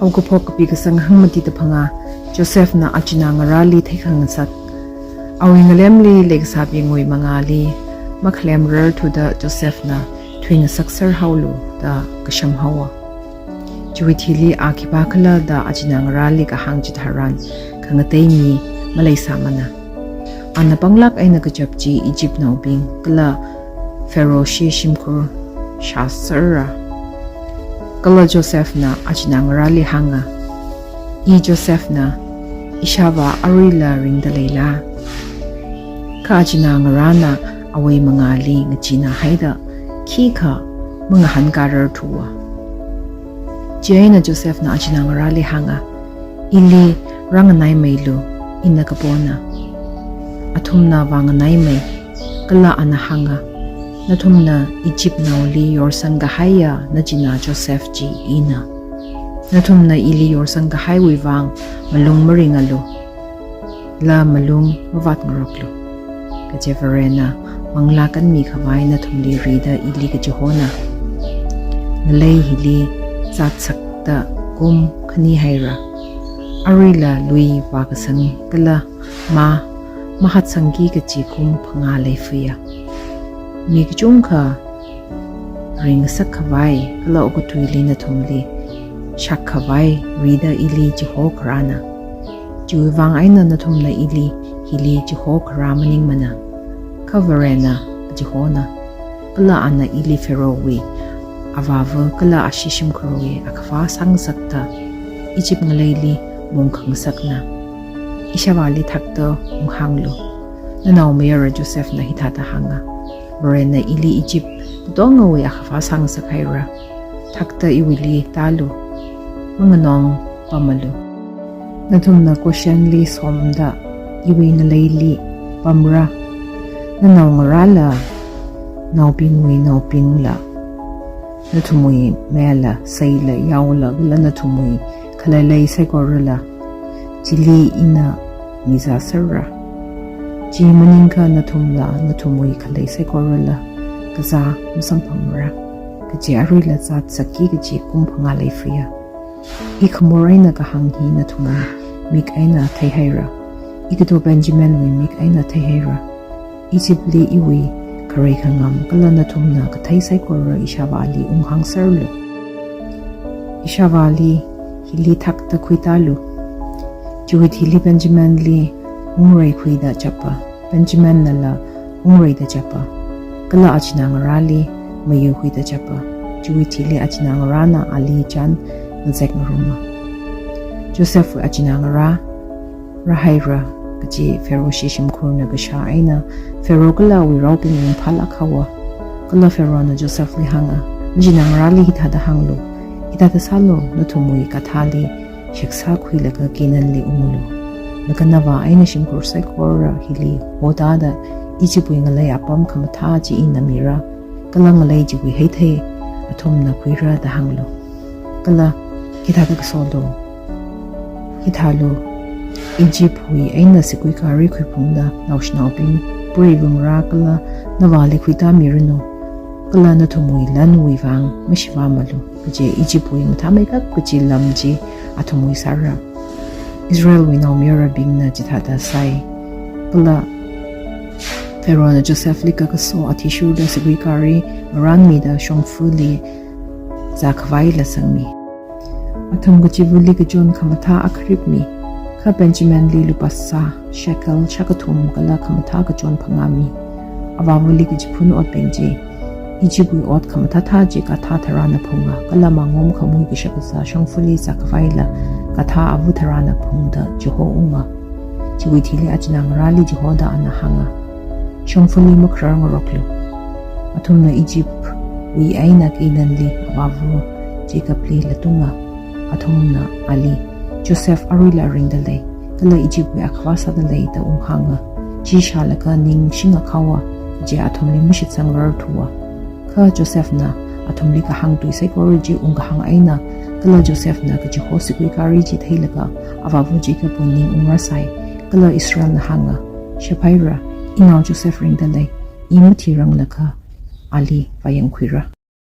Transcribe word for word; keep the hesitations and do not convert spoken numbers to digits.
Haokaphok kapi kasang hangmati da phangā, Josephna achinā ngarāli theikhangasak. Awui ngalemli leikasābingwui mangāli makhalemrar thuda Josephna thuingasakser haolu da kasham haowa. Chiwui thili a khipākhala da achinā ngarāli kahāng chitharan khangatei mi maleisāmana. Ana panglāk eina kachap chi Egyptnaobing kala Pharaohshi shimkhur shāserra. Kala Josephna achinā ngarāli hānga, "I Josephna, ishāvā aruila ringda leila?" Kha achinā ngarāna awui mangāli ngacheenā haida khikha mangahānkarar thuwa. Chieina Josephna achinā ngarāli hānga, "Ili rānganaimeilu, ina kapona." Athumna vānganaimei, kala ana hānga, "Nathumna Egyptnaoli yorsang kahaiya nachinā Joseph chi ina. Nathumna ili yorsang kahaiwui vang malung maringalu, la malung mavātngaroklu. Kaje Varena manglā kanmikhavai nathumli rida ili kachihona. Ngalei hili zatsakta kum khani haira. Aruila lui vākasang kala mā mahatsangki kachi kum phangā leifaya. Mi kachungkha ringasakkhavai kala okathuili nathumli shakkhavai rida ili chihokharāna. Chiwui vang eina nathumna ili hili chihokharā maningmana, kha Varena kachihona." Kala ana ili Pharaohwui avāva kala ashi shimkhurwui akhavā sāngasakta Egypt ngaleili mungkhangasakna. Ishāvāli thakta unghānglu. Nanaomayara Josephna hithāda hānga, "Varena ili Egypt katongawui akhavā sāngasak haira. Thakta iwuili tālu, manganong pamalu. Nathumna Goshenli somda iwui ngaleili pamra. Nanaongarāla naobingwui naobingla, nathumwui mela seila yaola kala nathumwui khaleilei saikorala chili ina mizāserra. Chi maningakha nathumla nathumwui khalei saikorala kazā masamphangra. Kaje aruila zatsakki kachi kum phangā leifaya. I khamor eina kahāng hi nathumwui mik eina theihaira. I kato Benjaminwui mik eina theihaira. Egyptli iwui kharei khangam kala nathumna kathei saikora ishāvāli unghāngserlu. Ishāvāli hili thakta khuitālu. Chiwui thili Benjaminli ungrei khuida chapa, Benjaminnala ungreida chapa, kala achinā ngarāli mayukhuida chapa. Chiwui thili achinā ngarāna ali chān ngazek ngaruma. Josephwui achinā ngarā rāhaira kaji Pharaohshi shimkhurna kashā eina Pharaoh kala awui raobing ringphālāk haowa. Kala Pharaohna Josephli hānga, "Nachinā ngarāli hithāda hānglu, hithāda sālu, nathumwui gadhāli sheksā khuilaga Canaanli unglu. Laga navā eina shimkhur saikora hili hotāda Egyptwui ngalei apam khamathā chi ina mira, kala ngalei chiwui heithei athumna khuira da hānglu. Kala hithāda kasolu, hithālu, Egyptwui eina sigui gari khuiphungda naoshinaobing preivangra kala navāli khuitāmiranu. Kala nathumwui lanwui vang mashivāmalu. Kaje Egyptwui mathāmeikap kaji lam chi athumwui sāra." Israelwui naomayarabingna chithāda sāi. Kala Pharaohna Josephli kakaso athishurda sigui gari ngarānmida shongfali zākhavaila sangmi. Athum kachivali kachon khamathā akharip mi, kha Benjaminli lupāsā shekel shākathum kala khamathā kachon phangā mi. Avāvali kachiphun otbing chi, Egyptwui ot khamathāthā chi gadhā tharāna phunga, kala mangom khamui kashakazā shongfali zākhavaila gadhā ava tharāna phungda chihounga. Chiwui thili achinā ngarāli chihoda ana hānga, "Shongfali makharar ngaroklu." Athumna Egyptwui eina Canaanli avāva Jacobli latunga. Athumna ali, "Joseph aruila ringda lei, kala Egyptwui akhavā sāda lei," da unghānga. Chi shālaga ningshinga haowa, kaje athumli mashitsangrar thuwa. Kha Josephna athumli kahāng tui saikora chi ungkahāng eina, kala Josephna kachiho sigui gari chi theilaga avāva Jacobwui ning ungrāsai. Kala Israelna hānga, "Shaphaira, inao Joseph ringda lei, i mathiranglakha ali vāyangkhuira."